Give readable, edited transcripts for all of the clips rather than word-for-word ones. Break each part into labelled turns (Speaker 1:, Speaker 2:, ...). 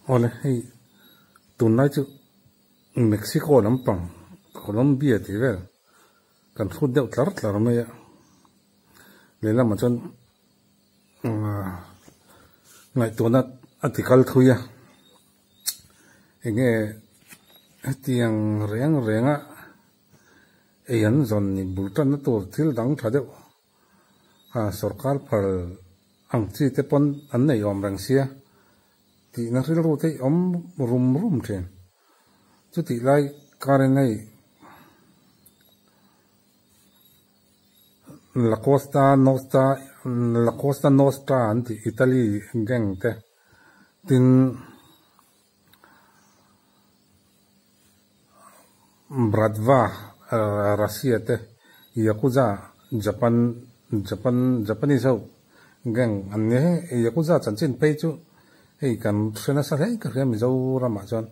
Speaker 1: Awle hei tunlai chu Mexico lampang Colombia tih vel kan hrut deuh tlar tlar mai a lehlamah chuan ngaihtuahna a ti kal thui a enge hetiang reng reng a ei an zawn ni bul tanna tur thil dang tha deuh a sorkar phal ang chi te pawn an nei awm reng sia tihna rilru te hi awm rum rum thin chutih lai karin hei La Costa Nostra La Costa Nostra an tih Italy gang te tin Bratva Russia te Yakuza Japan Japan Japanese ho gang an nia hei Yakuza chanchin phei chu hei kan hre nasa hle ka hria Mizoramah chuan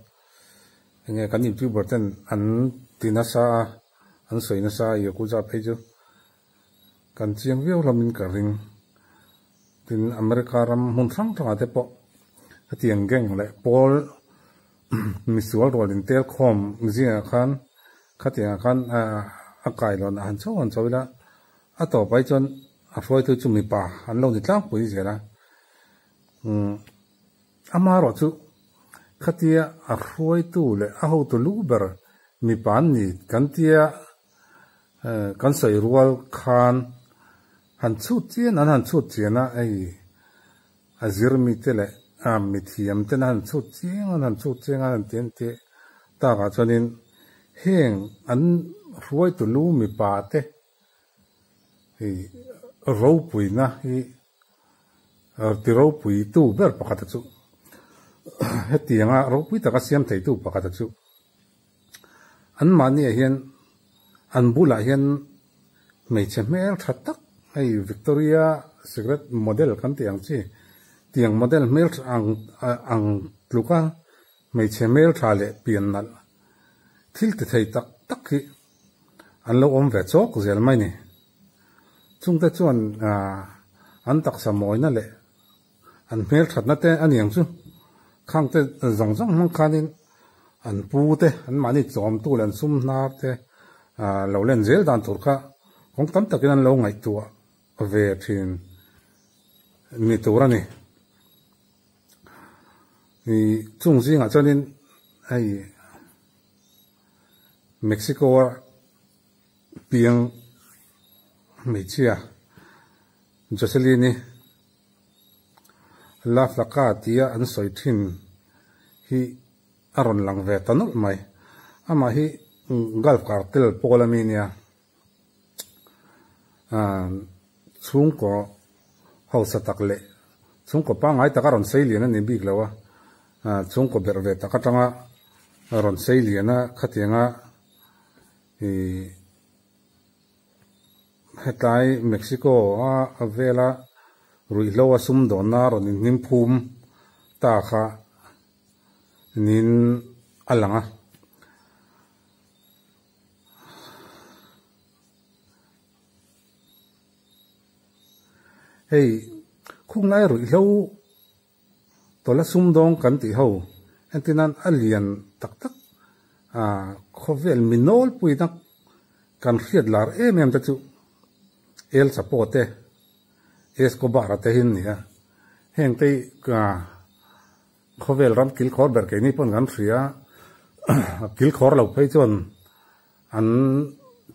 Speaker 1: enge kan youtuber ten an ti nasa a an sawi nasa a Yakuza phei chu kan chiang viau hlamin ka ring. Tin, America ram hmun hrang hrangah te pawh hetiang gang leh pawl misual rual intel khawm zingah khan khatiangah khan a kailawn a han chho han chho ila a tawp ai chuan a hruaitu chu mipa an lo ni tlangpui zel a. Amaherawh chu khatia a hruaitu leh a hotu lu ber mipa an ni kan tia Kan sawi rual khan han chhut chian an han chhut chian a, hei a zir mite leh a mithiam ten an han chhut chiang an han chhut chiang a an ti an ti takah chuanin heng an hruaitu lu mipa te hei ropuina hi ti ropuitu ber pakhata chu hetianga ropui taka siam theitu pakhata chu. An mahniah hian an bulah hian hmeichhe hmel tha tak hei Victoria Secret model kan tih ang chi tiang model hmel tha ang ang tluka hmeichhe hmel tha leh pian nalh thil ti thei tak tak hi an lo awm ve chawk zel mai ni. Chungte chuan an taksa mawina leh An hmelthatna te a niang chu khangte zawng zawng hmang khanin an pu te, an mahni chawmtu leh an sum hnar te lo len zel dan tur kha kawng tam takin an lo ngaihtuah ve thin ni tur a ni. Chung zingah chuanin hei Mexico-a piang hmeichhia Jocelyn-i La Flaca tia an sawi thin hi a rawn lang ve ta nawlh mai. Amah hi Gulf Cartel pawl ami nia. Chhungkaw hausa tak leh chhungkaw pangngai taka rawn sei lian a ni bik lo a, chhungkaw berh ve tak atanga rawn sei lian a khatianga ih Hetlai Mexico a vela ruihhlo a sumdawnna rawn inhnim phum ta kha niin a lang a. Hei khunglai ruihhlo tawlh a sumdawng kan tih ho entir nan a lian tak tak a khawvel mi nawlpui nak kan hriat lar em em te chu El Chapo te Escobar a te hi an ni a heng te hi khawvel ram kilkhawr ber keini pawn kan hria kilkhawr lo phei chuan an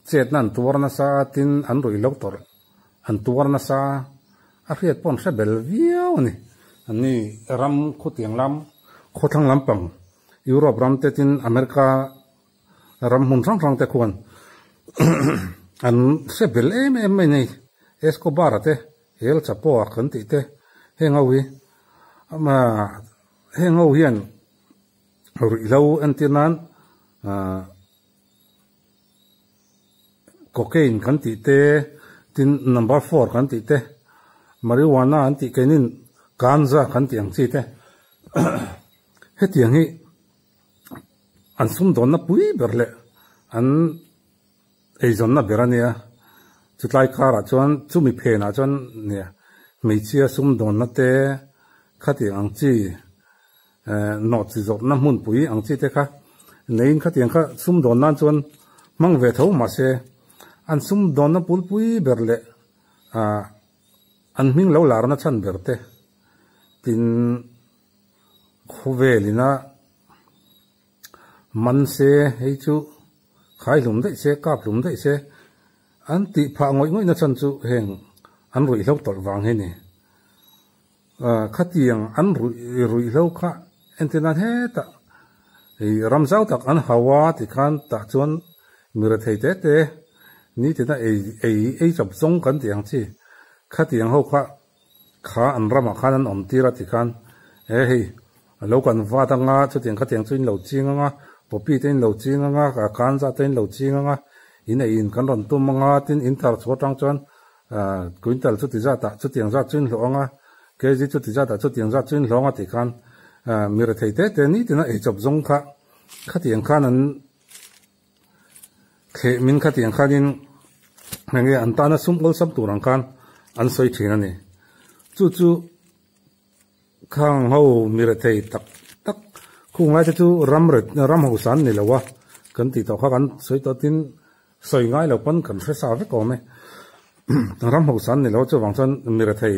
Speaker 1: chetna an tuar nasa tin an ruih lo tawrh an tuar nasa a hriat pawh an hre bel viau a ni. An ni ram khutiang lam khawthlang lampang Europe ram te tin America ram hmun hrang hrang te khuan an hre bel em em mai nei Escobar a te El Chapo a kan tih te heng ho hi heng ho hian ruihhlo entir nan ahh Cocaine kan tih te, tin number four kan tih te, marijuana an tih keinin ganja kan tih ang chi te hetiang hi an sumdawnna pui ber leh an eizawnna ber a nia. Chutlai karah chuan chumi phenah chuan nia hmeichhia sumdawnna te khatiang ang chi. Nawh chi zawrhna hmunpui ang chi te kha neiin khatiang kha sumdawn nan chuan hmang ve tho mahse an sumdawnna pulpui ber leh ah an hming lo larna chhan ber te tin khawvelina man se hei chu khai hlum daih se kap hlum daih se an tih phah ngawih ngawih na chhan chu heng an ruihhlo tawlh vang hi a ni. Khatiang an ruih ruihhlo kha entir nan hetah ih ram zau tak an hau a tikhan tah chuan mi rethei te te nitina ei ei ei chawp zawng kan tih ang chi khatiang ho kha kha an ramah khan an awm tir a tikhan e hei lo kan vat anga chutiang khatiang chu in lo ching anga poppy te in lo ching anga kanza te in lo ching anga in ei in kan rawn tum anga tin in thar chhuah atang chuan Quintal chuti zatah chutiang zat chu in hlawh ang a, kg chuti zatah chutiang zat chu in hlawng a tih khan mi rethei te te nitin a eichawp zawng kha khatiang khan an thleh min khatiang khanin enge an tana sum awlsam tur ang khan an sawi thin a ni. Chu chu Khang ho mi rethei tak tak khung lai te chu ram ram hausa an ni lo a, kan tih tawh kha kan sawi tawh tin sawi ngai lo pawn kan hre sa vek awm e. Ram hausa an ni lo a chuvang chuan mi rethei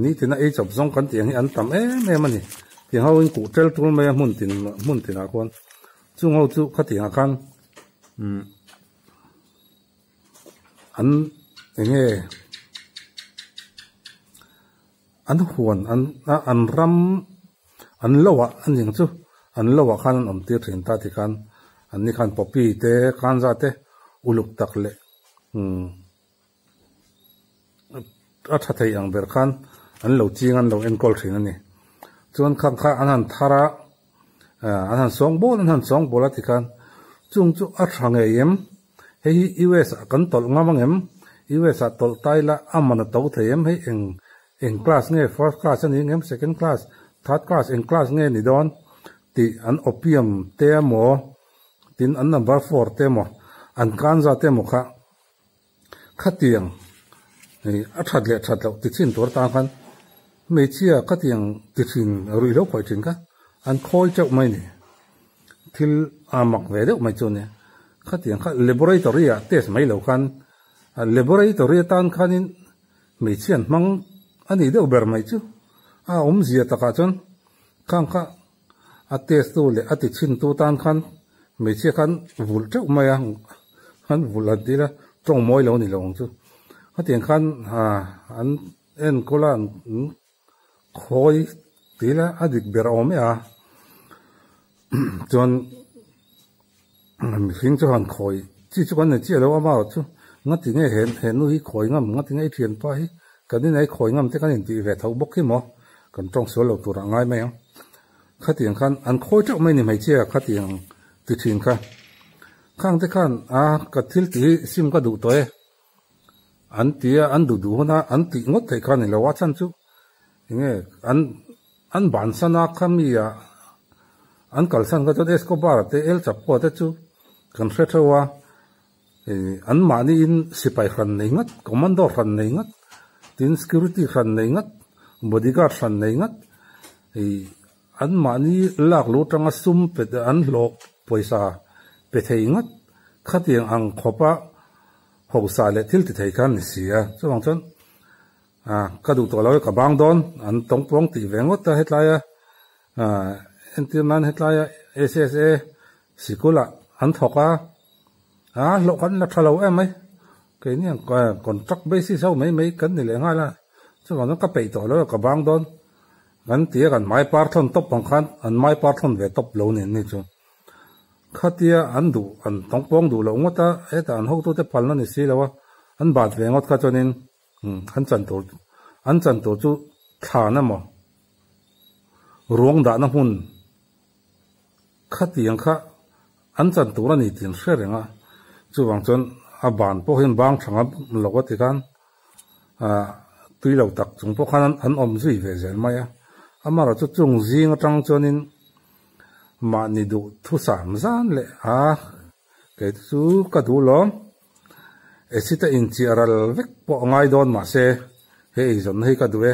Speaker 1: nitin a ei chawp zawng kan tih ang hi an tam em em a ni. Tiang ho in kuh tel tul mai a hmun tin hmun tinah khuan chung ho chu khatiangah khan umm an eng nge An huan an a an ram an lo ah a ning chu an lo ah khan an awm tir thin ta ti khan an ni khan poppy te kanza te uluk tak leh umm a tha thei ang ber khan an lo ching an lo enkawl thin a ni chuan khang kha an han thar a an han sawng bawl an han sawng bawl a ti khan chung chu a tha ngei em. Hei hi US ah kan tawlh ngam ang em? US ah tawlh ta ila a man a to thei em? Hei eng eng class nge first class a ni ang em? Second class, third class eng class nge ni dawn? Tih an opium te emaw tin an number four te emaw an kanza te emaw kha khatiang a that leh that loh ti chin tur atan khan hmeichhia khatiang ti thin ruihhlo khawih thin kha an khawi teuh mai a ni. Thil a mak ve deuh mai chu a nia. Khatiang kha laboratory ah test mai lo khan laboratory atan khanin hmeichhia an hmang a nih deuh ber mai chu. A awmzia takah chuan khang kha a test tu leh a ti chhin tu tan khan hmeichhia khan vulh teuh mai a, an vulh an tih la tawng mawi lo a ni lo ang chu. Khatiang khan an enkawl a an Khawi tih ila a dik ber a awm e a, chuan mihring chu han khawi chi chu kan nei chiah lo amaherawh chu ngati nge he he nu hi khawi ngam ngati nge i thianpa hi kan inah i khawi ngam te kan intih ve tho bawk hi maw kan tawng sual lo turah a ngai mai ang khatiang khan an khawi teuh mai ni hmeichhia khatiang ti thin kha khang te khan a ka thil tih hi sim ka duh tawh e. An ti a, an duh duh huna an tih ngawt theih kha a ni lo a, chhan chu enge an an bansan a kha mi ah an kalsan kha chuan Escobar te El Chapo te chu kan hre theuh a, ih an mahni in sipai hran nei ngat, commando hran nei ngat, tin security hran nei ngat, bodyguard hran nei ngat, ih an mahni lak lu atanga sum pe an hlawh pawisa pe thei ngat khatiang ang khawp a. Hausa leh thil ti thei kha an ni si a, chuvang chuan ah ka duh tawh lo e ka bang dawn an tawng pawng tih ve ngawt a hetlaia ah entir nan hetlaia SSA sikul ah an thawk a, ah hlawh kan la tha lo em mai keini ang contract basis ho mai mai kan ni leh nghal a, chuvang chuan ka peih tawh lo e ka bang dawn kan ti a kan mai par thawn tawp ang khan an mai par thawn ve tawp lo nen ni chu. Khatia an duh, an tawngpawng duh loh ngawt a, hetah an hotute phalna ni si lo a, an bat ve ngawt kha chuanin an chan tur, an chan tur chu thlan emaw, ruang dahna hmun khatiang kha an chan tur a ni tih an hre reng a, chuvang chuan a ban pawh hian bang tha ngam lo a ti khan tui lo tak chung pawh khan an awm zui ve zel mai a, amaherawhchu chung zing atang chuanin Mahni duh thusam zan leh a, kei te chu ka duh lawm. Acid a inchiah ral vek pawh a ngai dawn mahse he eizawnna hi ka duh e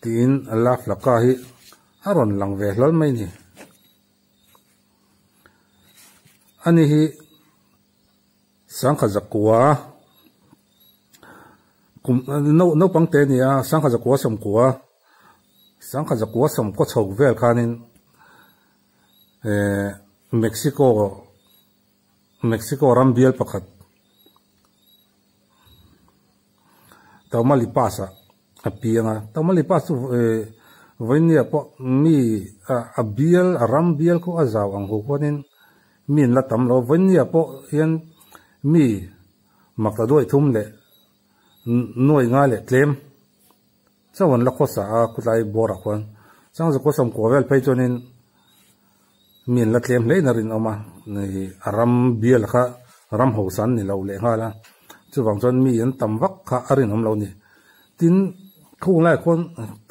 Speaker 1: tiin La Flaca hi a rawn lang ve hlawl mai ni. Ani hi Sangha zakua kum naupang te a ni a, Sangha zakua sawmkua, Sangha zakua sawmkaw chho vel khanin eh Mexico Mexico ram bial pakhat Tamaulipas ah a piang a, Tamaulipas chu eh vawinia pawh mi a bial a ram bial khu a zau ang hu khuanin mi an la tam lo, vawinia pawh hian mi mak ta duai thum leh nuai ngai leh tlem chauh an la khawsa a khawtlai bawr ah khuan Changzakua sawmkua vel phei chuanin mi an la tlem hle in a rinawm a, a ram bial kha ram hausa an ni lo leh nghal a, chuvang chuan mi an tam vak kha a rinawm lo a ni. Tin, khung laiah khuan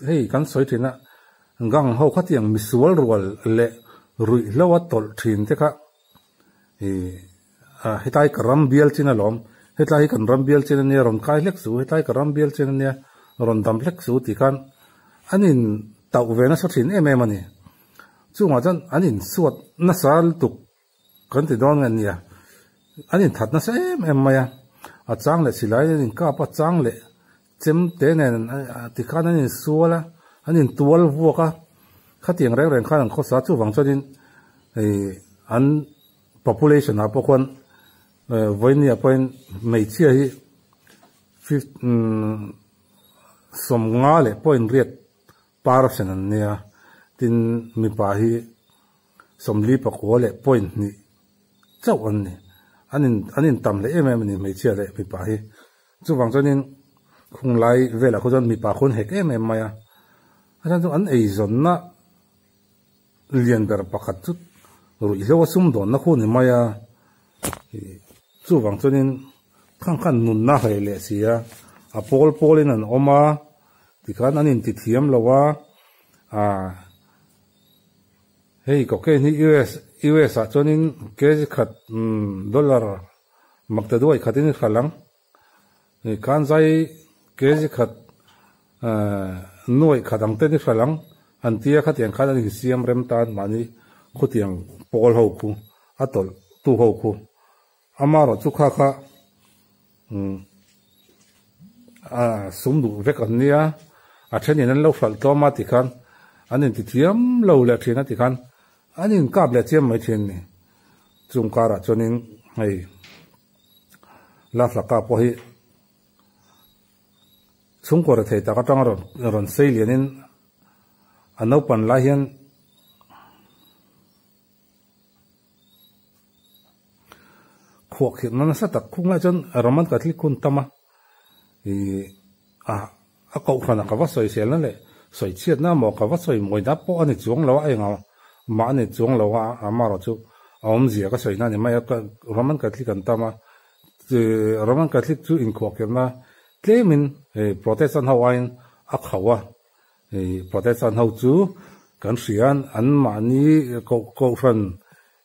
Speaker 1: hei kan sawi thin a, gang ho khatiang misual rual leh ruihhlo a tawlh thin te kha ih hetlai ka ram bial chin alawm, hetlai hi kan ram bial chin ania rawn kai hlek suh, hetlai ka ram bial chin ania rawn dam hlek suh tih khan an in tauh ve nasa thin em em a ni. Chungah chuan an insuat nasa lutuk kan ti dawn nge nia, an inthat nasa em em mai a, a chang leh silai an inkap a, chang leh chem te nen tikhan an insual a, an intual vuak a, khatiang reng reng khan an khawsa chuvang chuanin ih an population ah pawh khuan vawinia pawhin hmeichhia hi 50 leh point riat Parson an nia, tin mipa hi 40 pakua leh point hnih chauh an ni. An in an intam leh em em a ni hmeichhia leh mipa hi. Chuvang chuanin khung lai velah khaw chuan mipa khawn hek em em mai a. A chhan chu an eizawnna lian ber pakhat chu ruihhlo a sumdawnna khu ni mai a. Chuvang chuanin khang khan nunna hreh leh si a, a pawl pawlin an awm a. Tikhan an inti thiam lo a, ah hei cocaine hi US US ah chuanin kg khat dollar mak ta duai khatin i hralh ang, kanzai kg khat nuaih khat ang ten i hralh ang an tia khatiang khan an insiam rem tan mahni khutiang pawl ho khu a tawlh tu ho khu. Amaherawh chu kha kha a sum duh vek an nia, a thenin an lo hralh tlawm a tikhan an inti thiam lo leh thin a tikhan an inkap leh chiam mai thin a ni. Chung karah chuanin hei La Flacca pawh hi chhungkaw rethei tak atanga rawn sei lianin a naupan lai hian Khuahkhirhna nasa tak khung lai chuan Roman Catholic hun tam a, ih a a kohhran a ka va sawi selna leh sawi chhiatna emaw ka va sawi mawina pawh a ni chuang lo a, eng a mah a ni chuang lo a, amaherawh chu a awmzia ka sawina a ni mai a, Roman Catholic an tam a, Roman Catholic chu inkhuahkhirhna tlemin Protestant ho aiin a khauh a. Hei Protestant ho chu kan hria an mahni kohhran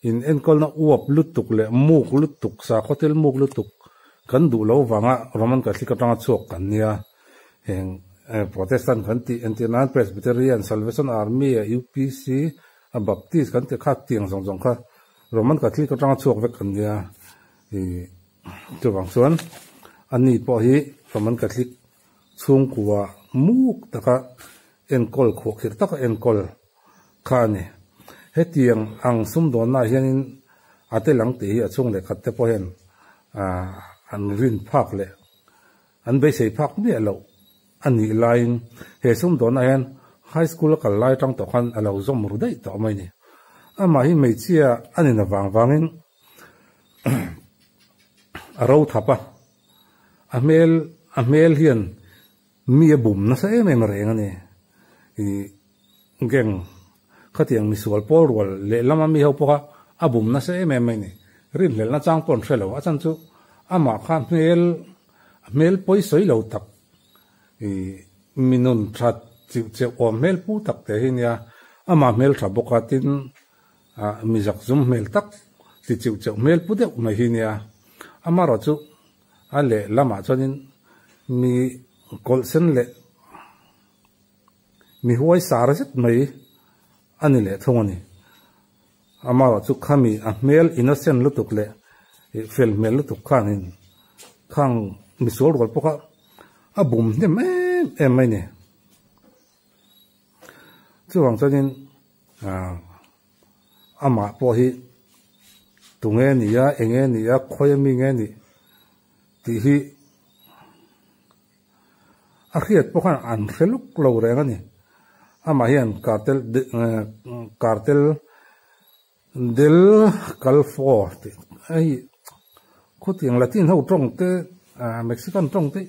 Speaker 1: in enkawlna uap lutuk leh muk lutuk, sakhaw thil muk lutuk kan duh lo vanga Roman Catholic atanga chhuak kan nia. Heng Protestant kan tih entir nan Presbyterian, Salvation Army, UPC, Baptist kan tih kha tiang zawng zawng kha Roman Catholic atanga chhuak vek kan nia. Chuvang chuan ani pawh hi Roman Catholic Chhungkua muk taka enkawl khuahkhirh taka enkawl kha a ni. Hetiang ang sumdawnnaah hianin a tel ang tih hi a chhung leh khat te pawh hian an rin phak leh an beisei phak miah loh a nih laiin he sumdawnnaah hian high school a kal lai atang tawh khan a lo zawm ru daih tawh mai a ni. Amah hi hmeichhia a nin avang vangin a ro thap a. A hmel a hmel hian mi a bum nasa em em reng a ni. Ih gang khatiang misual pawl rual lehlam a mi ho pawh kha a bum nasa em em mai a ni. Rinhlelhna chang pawh an hre lo. A chhan chu amah kha hmel a hmel pawi sawi lo tak ih mi nun that chiu cheuh awm hmel pu tak te hi nia. Amah hmel tha bawk a tin ah mi zakzum hmel tak ti chiu cheuh hmel pu deuh mai hi nia. Amaherawh chu a leh lamah chuanin mi kawlh sen leh mi huai sar zet mai. a ni leh thung a ni. Amaherawh chu khami a hmel innocent lutuk leh fel hmel lutuk khanin khang misual rual pawh kha a bum hnem em em mai ni. Chuvang chuanin amah pawh hi tunge ni a, enge ni a, khawi ami nge nih tih hi a hriat pawh khan an hre lawk lo reng a ni. Amah hian cartel cartel del Calfo tih hei khutiang Latin ho tawng te Mexican tawng te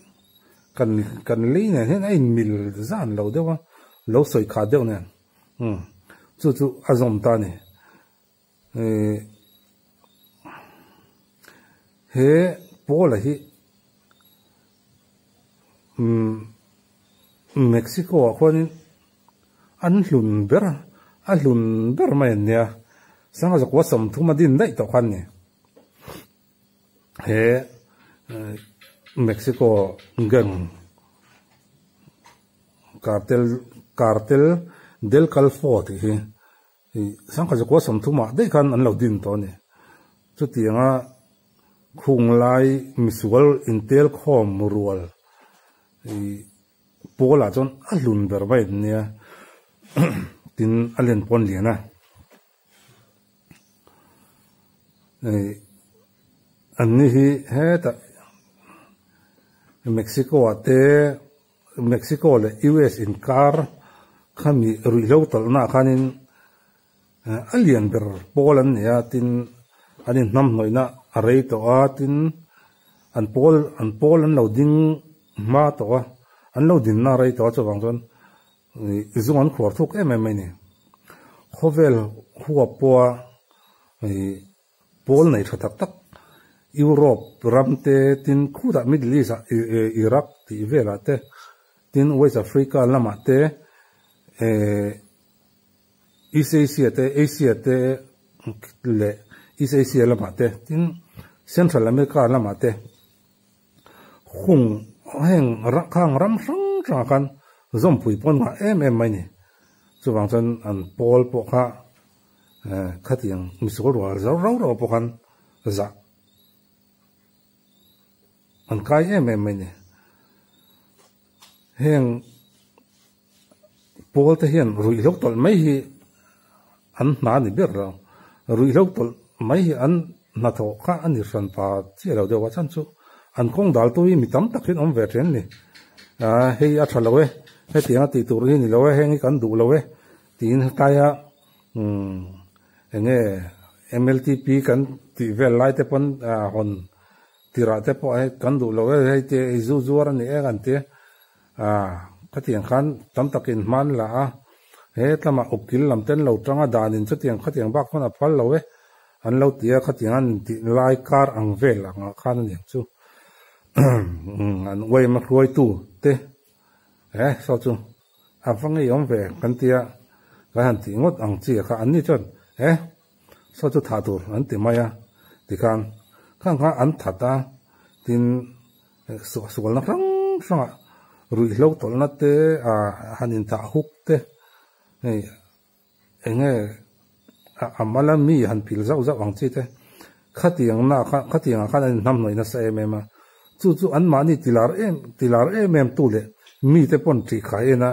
Speaker 1: kan kan lei nen hian a inmil zan lo deuh a, lo sawi khat deuh nen umm chu chu a zawm ta a ni. He Paula hi Mexico ah khuanin an hlun ber a, a hlun ber mai an nia, sangha zakua 30 a din daih tawh kha an ni. He Mexico gang cartel cartel del Calfo tih hi Ih, sangha zakua 30 ah daih khan an lo din tawh a ni. Chutianga khung lai misual intel khawm rual ih pawl ah chuan a hlun ber mai an nia tin a len pawn lian a. Ih, an ni hi hetah Mexico ah te Mexico leh US inkar khami ruihhlo tawlhna ah khanin a lian ber pawl an ni a, tin an inhnamhnawihna a rei tawh a, tin an pawl an pawl an lo ding hma tawh a, an lo dinna a rei tawh a, chuvang chuan zung an khuar thuk em em mai a ni. Khawvel huap pawha ih Pawl nei tha tak tak Europe ram te tin khutah Middle East ah Iraq tih velah te tin West Africa lamah te East Asia te Asia te leh East Asia lamah te tin Central America lamah te hung heng khang ram hrang hrangah khan zawmpui pawn nghah em em mai ni. Chuvang chuan an pawl pawh kha Khatiang misual rual zo rau rau pawh khan zah an kai em em mai ni. Heng pawl te hian ruihhlo tawlh mai hi an hna ni ber lo. Ruihhlo tawlh mai hi an hnathawh kha a ni hran pa chiah lo deuh a chhan chu an kawng dal tu hi mi tam tak hian awm ve then ni. Hei a tha lo e, hetiang a tih tur hi ni lo e, heng hi kan duh lo e Tiin hetaia enge MLTP kan tih vel lai te pawn hawn tirah te pawh hei kan duh lo e hei te ei zu zuar a ni e kan ti a, khatiang khan tam takin hman la a, he tlamah ukil lam ten lo tanga danin chutiang khatiang bak khawn a phal lo e an lo ti a, khatiang an intih lai kar ang vel angah khan a niang chu an uaima hruaitu te He saw chu a va ngeiawm ve kan tia kan han tih ngawt ang chi kha an ni chuan he saw chu thah tur an ti mai a tikhan khang kha an that a tin sualna hrang hrangah ruihhlo tawlhna te ah han inthah huk te hei Enge a mala mi han pil zauh zauh ang chi te, khatiang na kha khatiang ah khan an inhnamhnawih nasa em em a, chu chu anmahni tilar em tilar em em tu leh mite pawn ṭih khai en a,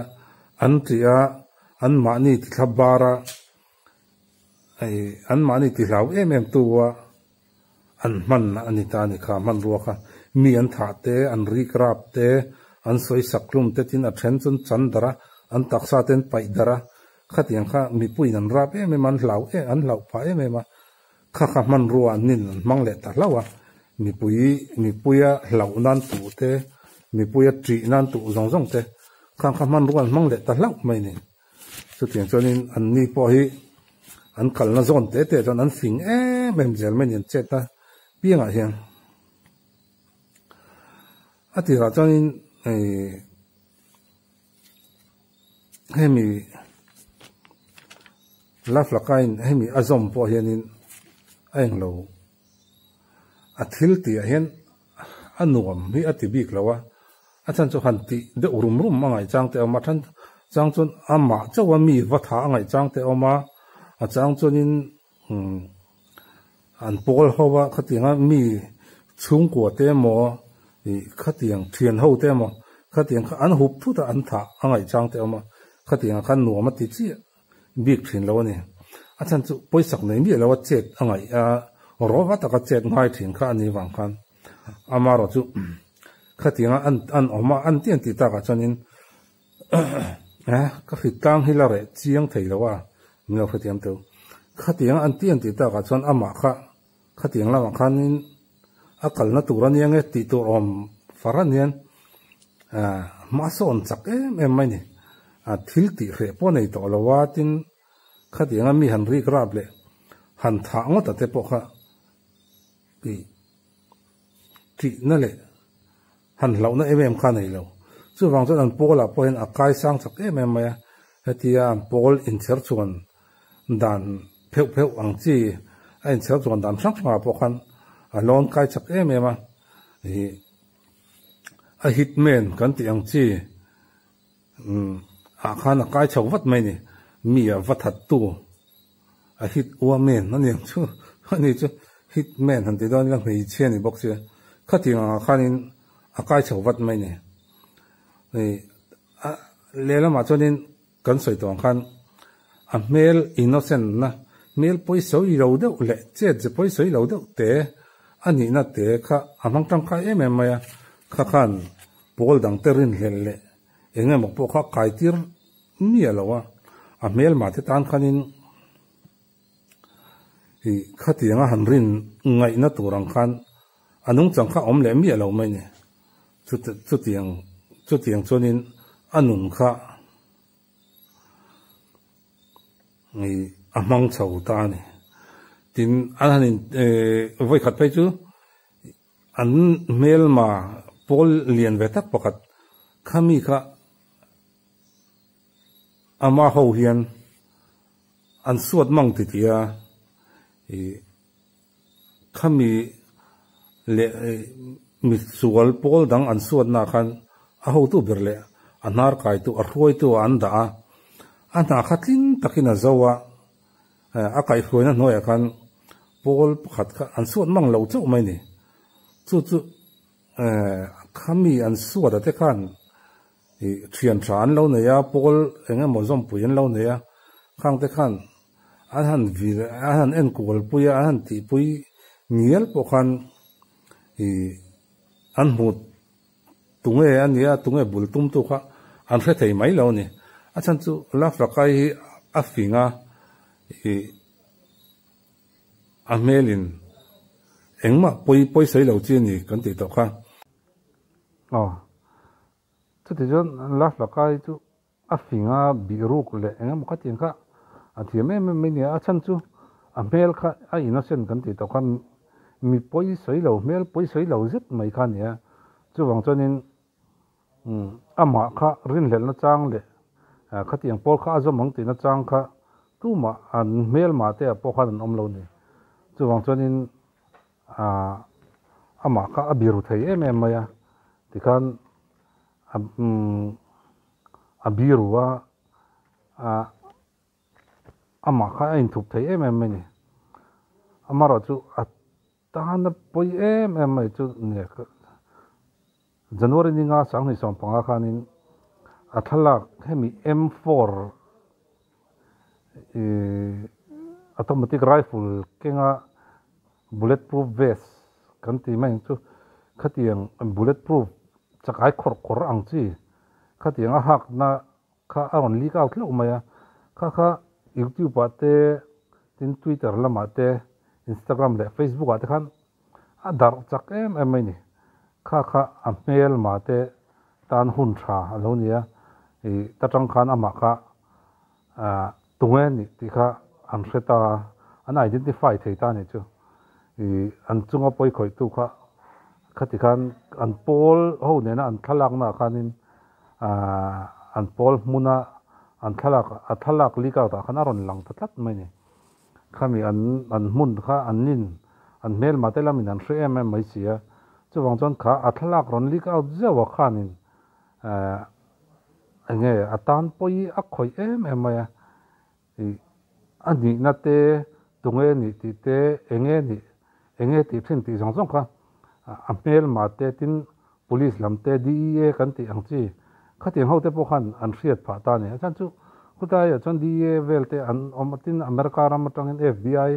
Speaker 1: an ṭih a, anmahni ti thla bar a, ih anmahni ti hlau em em tu a an hman a ni ta a ni kha hmanrua kha mi an thah te, an rik rap te, an sawi sak hlum te tin a then chuan chan darh a, an taksa te an paih darh a, khatiang kha mipuiin an rap em em a, an hlau em an hlauh phah em em a, kha kha hmanrua an nin an hmang leh ta hlauh a, mipui mipuia hlauh nan tuh te, mipuia ṭih nan tuh zawng zawng te khang kha hmanrua an hmang leh ta hlauh mai a ni. Chutiang chuanin anni pawh hi an kalna zawn te te chuan an fing em em zel mai a ni an chet a piangah hian. A tirah chuanin ih hemi Laflakain hemi a zawm pawh hianin a englo a thil tihah hian a nuam hi a ti bik lo a, a chhan chu han tih deuh rum rum a ngaihchang te a awm a, then Chang chuan amah chauha mi va tha a ngaih chang te a awm a, a chang chuanin umm an pawl ho a khatianga mi chhungkua te emaw ih khatiang thian ho te emaw khatiang kha an hup thut a an thah a ngaih chang te a awm a, khatiangah khan nuam a ti chiah bik thin lo a ni. A chhan chu pawisak nei miah lo a chet a ngaih a, rawva taka chet ngai thin kha a ni vang khan amaherawh chu khatianga an an awm a an ti an tih takah chuanin ka hrit tlang hi la reh chiang thei lo a, min lo hrethiam teu. Khatianga an ti an tih takah chuan amah kha khatiang lamah khanin a kalna tur a nia nge tih tur awm far a nian hma sawn chak em em mai ni. A thil tih hreh pawh a nei tawh lo a, tin khatianga mi han rik rap leh han thah ngawt a te pawh kha tih tihna leh han hlauhna em em kha a nei lo. Chuvang chuan an pawlah pawh hian a kai sang chak em em mai a, hetia an pawl inchher chhuan dan pheuh pheuh ang chi a inchher chuan dan hrang hrangah pawh khan a lawn kai chak em em a, ih a hitman kan tih ang chi umm ah khan a kai chho vat mai a ni, mi a va that tu a hit uamen a ni ang chu a ni chu hitman han ti dawn ila hmeichhia a ni bawk sia khatiang angah khanin a kai chho vat mai a ni, ih a lehlamah chuanin. Kan sawi tawh ang khan a hmel innocent na, hmel pawisawi lo deuh leh chet ze pawisawi lo deuh te a nihna te kha a hmang tangkai em em mai a, kha khan pawl dang te rinhlelh leh eng emaw pawh kha kai tir miah lo a, a hmel mah te tan khanin ih khatianga han rin ngaihna tur ang khan a nungchang kha awm leh miah lo mai a ni. Chutiang chutiang chuanin a nun kha a hmang chho ta a ni. Tin, an han in vawi khat phei chu an hmelma pawl lian ve tak pakhat khami kha ama ho hian an suat mang ti ti a, ih Khami leh misual pawl dang an suatna khan a hotu ber leh a hnar kaitu a hruaitu ah an dah a, a hna kha tling takin a zo a, a kaihhruaina hnuaiah khan pawl pakhat kha an suat mang lo chauh mai ni. Chu chu khami an suat a te khan thian tha an lo nei a, pawl eng emaw zawmpui an lo nei a, khang te khan An han vir, an han enkual pui a, an han tihpui ngial pawh khan ih an hmu tunge a nia, tunge bul tumtu kha an hre thei mai lo a ni. A chhan chu Lafrakai hi a fing a, ih a hmelin engmah pawi pawi sawi lo chi a ni kan tih tawh kha. Aw, chuti chuan Lafrakai chu A fing a bih ruk leh eng emaw khatiang kha a thiam em em mai nia, a chhan chu a hmel kha a innocent kan tih tawh kha mi pawi sawi lo hmel pawi sawi lo zet mai kha a ni a, chuvang chuanin amah kha rinhlelhna chang leh khatiang pawl kha a zawm ang tihna chang kha tumah an hmel mah te ah pawh khan an awm lo a ni, chuvang chuanin amah kha a biru thei em em mai a, tikhan. A biru a, amah kha a inthup thei em em mai a ni. Amaherawhchu a tana pawi em em mai chu nia January ni nga 2015 khanin a thlalak hemi M four ih automatic rifle kenga bullet proof vest kan tih mai ang chu khatiang bullet proof chakai khawrh khawrh ang chi khatiang a hakna kha a rawn leak out hlauh mai a kha kha youtube ah te tin twitter lamah te instagram leh facebook ah te khan a darh chak em em mai a ni kha kha a hmelma te tan hun tha a lo ni a ih ta tang khan amah kha ah tunge nih tih kha an hre ta a, an identify thei ta a nih chu. Ih an chunga pawi khawihtu kha khati khan an pawl ho nena an thlalaknaah khanin ah an pawl hmuna an thlalak a thlalak leak out ah khan a rawn lang ta tlat mai a ni. Khami an an hmun kha an nin an hmelma te lamin an hre em em mai si a, chuvang chuan kha a thlalak rawn leak out zeuh ah khanin ah. Enge a tan pawi a khawih em em mai a, ih a nihna te tunge nih tih te enge nih enge tih thin tih zawng zawng kha a hmelma te tin police lam te DEA kan tih ang chi khatiang ho te pawh khan an hriat phah ta a ni. A chhan chu khawtlai ah chuan DEA vel te an awm a tin America ram atangin FBI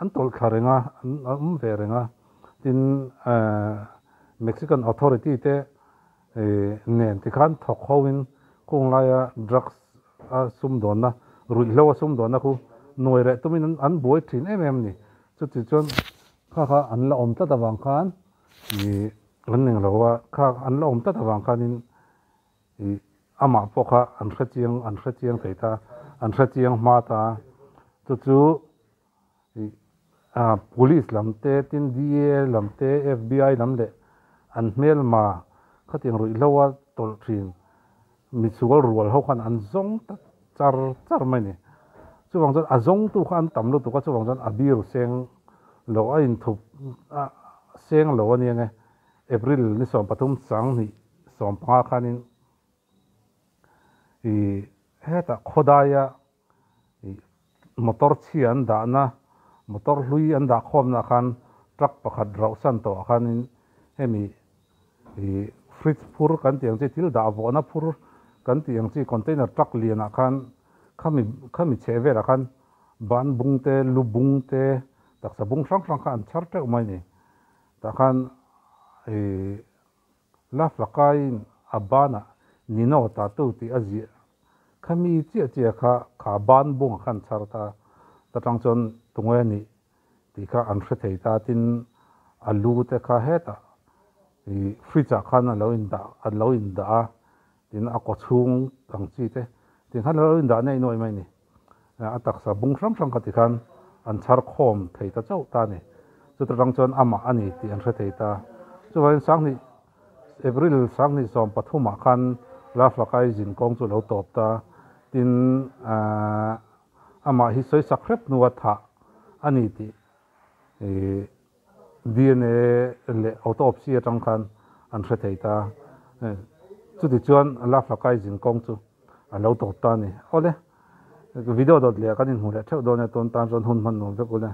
Speaker 1: an tawlh thla reng a an awm ve reng a tin eh Mexican authority te nen tikhan thawk ho in kung laia drugs a sumdawnna ruihhlo a sumdawnna khu nuai reh tumin an buai thin em em a ni. Chuti chuan kha kha an la awm tlat avang khan ih an ning lo a, kha an la awm tlat avang khanin ih amah pawh kha an hrechiang an hrechiang thei ta an hrechiang hma ta chu chu Ih Police lam te, tin DEA lam te, FBI lam leh an hmelma khatiang ruihhlo a tawlh thin misual rual ho khan an zawng ta char char mai a ni. Chuvang chuan a zawngtu kha an tam lutuk a, chuvang chuan a biru seng lo a inthup a seng lo a nia nge April ni 13 2015 khanin ih hetah khawdaia Ih motor chhia an dahna motor hlui an dah khawmna ah khan truck pakhat rauh san tawh ah khanin hemi ih fridge phur kan tih ang chi thil dah vawhna phur kan tih ang chi container truck lian ah khan khami khami chheh velah khan ban bung te lu bung te taksa bung hrang hrang kha an chhar teuh mai a ni tah khan ih La Flakaiin a banah Nino tatu tih a ziah kha mi chiah chiah kha kha ban bung a khan chhar ta ta tang chuan tunge a nih tih kha an hre thei ta tin a lu te kha hetah ih fridge ah khan a lo indah a lo indah a tin a kaw chhung ang chi te tin khan a lo indah neih nuaih mai a ni a taksa bung hrang hrang kha tikhan an chhar khawm thei ta chauh ta a ni. Chuta tang chuan amah a ni tih an hre thei ta. Chuvangin Sanghnih, April 20 13 ah khan Laflakai zin kawng chu a lo tawp ta. Tin, amah hi sawisak hrep hnua thah a ni tih DNA leh autopsy atang khan an hre thei ta. Chutichuan Laflakai zin kawng chu a lo tawp ta a ni. Awle, video dawt leh ah kan inhmu leh theuh dawn e, tun tan chuan hun hman nuam vek ule.